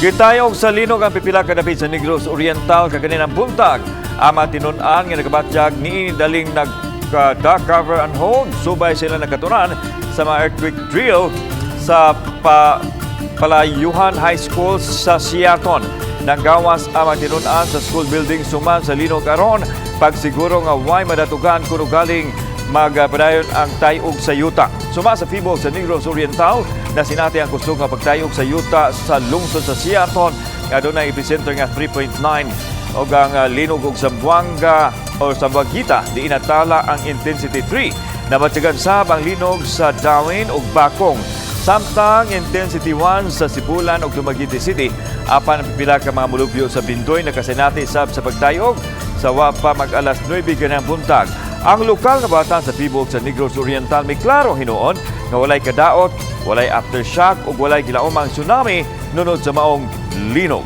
Gitayog sa linog ang pipila ka dapit sa Negros Oriental kaganinang buntag. Ang mga tinun-an nga nagabatyag niini daling nag cover and hold subay sila nakatunan sa mga earthquake drill sa Palayuhan High School sa Siaton. Nanggawas ang mga tinun-an sa school building suman sa linog aron pagsiguro nga way madatugan kung ugaling magpadayon ang tayog sa yuta. Suma sa Phivolcs sa Negros Oriental, nasinati ang kusog nga pagtayog sa yuta sa lungsod sa Siaton nga adunay epicenter nga 3.9 ug ang linog og Zamboanga o Zamboanguita di inatala ang intensity 3. Nabatyagan sab ang linog sa Dauin ug Bacong. Samtang intensity 1 sa Sibulan ug Dumaguete City, apan ang pipila ka mga mulupyo sa Bindoy nakasinati sab sa pagtayog sa wa pa mag alas 9 ganinang buntag. Ang lokal nga batan sa Phivolcs sa Negros Oriental may klaro hinuon nga walay kadaot, walay aftershock ug walay gilaumang tsunami nunod sa maong linog.